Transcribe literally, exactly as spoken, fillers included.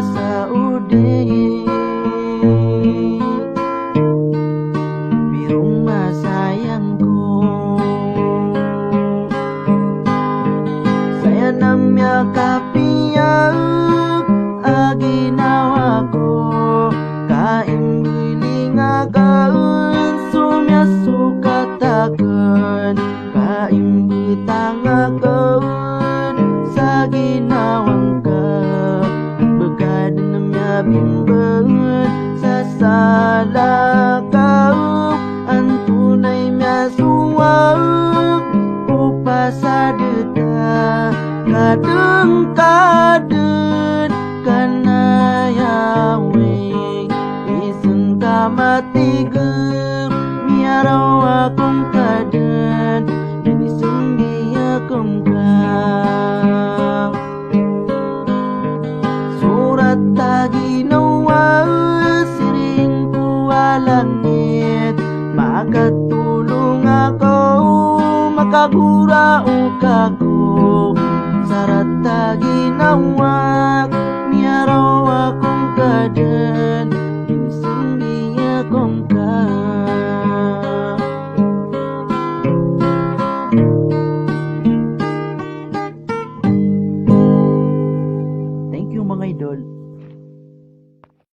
sa odi. Piro masayang ko saya na miyakapiya a ginawa ko, ka imbling akn so miyasokat akn, ka imbtang akn sa ginawa ngka, bka dn miyabimbang sa sala ka, antonaa i miyasowa ko pasad ta, kadn, kadn, kanaya wi, isn ka matigr, miyaraw akong kadn, dn isn di akong ka. Sorat a ginawa, siring ko a langit, makatolong ako, makagoraok ako. Sarat a ginawa, miyaraw akong kadn,